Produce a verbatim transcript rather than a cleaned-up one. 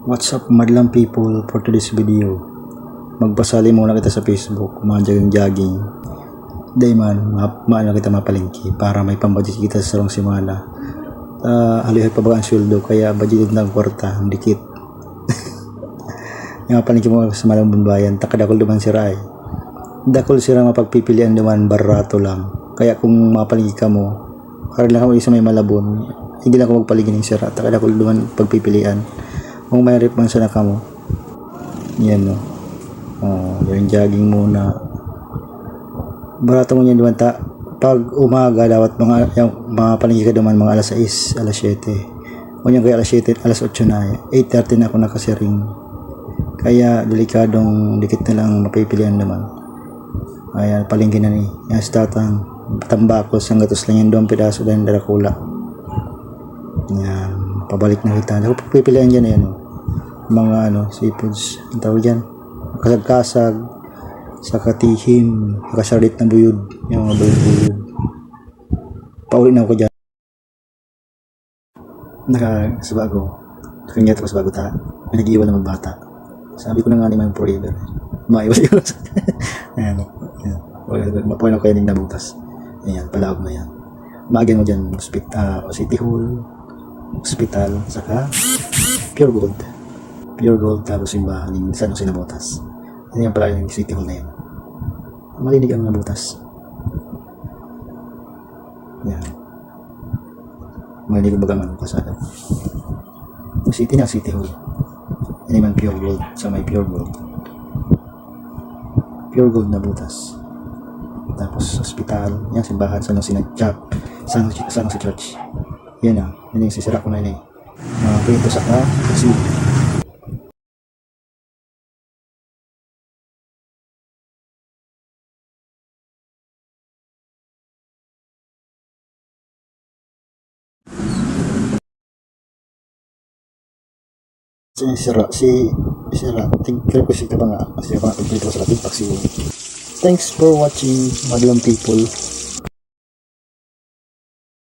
What's up, madlang people? For today's video, magbasali muna kita sa Facebook, mga jogging-jogging. Dai man, ma- maano kita mapalengke para may pambudget kita sa sarong semana. Ah, halihot pa ba ang sweldo, kaya budgeted na ang kwarta, ang dikit. Yung mapalengke mo sa Malambon Bayan, takadakol duman sira eh. Dakol sira mapagpipilian duman, barato lang. Kaya kung mapalengke ka mo, karon lang ako isa may Malabon, hindi lang ako magpalengke ning sira, takadakol duman pagpipilian. Kung may rep man sana kamo, yan no. Oh, yung jogging muna. Barato mo yan duman ta. Pag umaga, dapat mga, yung, mapalengke ka duman mga alas sais, alas siyete. Kung yung kaya alas siyete, alas otso na, eight thirty na ako nakasiring. Kaya delikadong dikit na lang mapipilian naman. Ayan, palengke na ni. Yan si tatang. Tambakol, sanggatos lang yan, duwang piraso, dahil darakula. Yan, pabalik na kita. Ako pipilian dyan, ayan, oh. Mga, ano, seafoods. Ang tawag dyan, kasag-kasag, saka tihim, saka sardit na buyod. Yung mga buyod-buyod. Pauli na ako dyan. Naka, sa bago. Kanya tapos bago ta. May nag-iwan naman bata. Sabi ko na nga ni Mang Forever. Maiwas-iwas. Ayan. Ayan. Wala, mapuan ako kayo ng nabutas. Ayan, palaog na yan. Maagyan mo dyan, hospit-, ah, City Hall, hospital, saka Pure Gold. Pure Gold, tapos simbahan ng San Jose Nabotas. Yan yung pala yung City Hall na yan. Malinig ang Nabotas. Yan. Malinig ang bagang ano, kasada. City na, City Hall. Yan naman Pure Gold, sa may Pure Gold. Pure Gold Nabotas. Tapos, hospital, yan, simbahan, San Jose na Church. San Jose, San Jose Church. Yan ah, yan yung sisira ko na yun eh. Mga kwento sa ka, kasi si sira, si sira, tig-, ko si ka ba nga, si ka ba nga, tig-, ko sa tigpak si Thanks for watching, madlang people.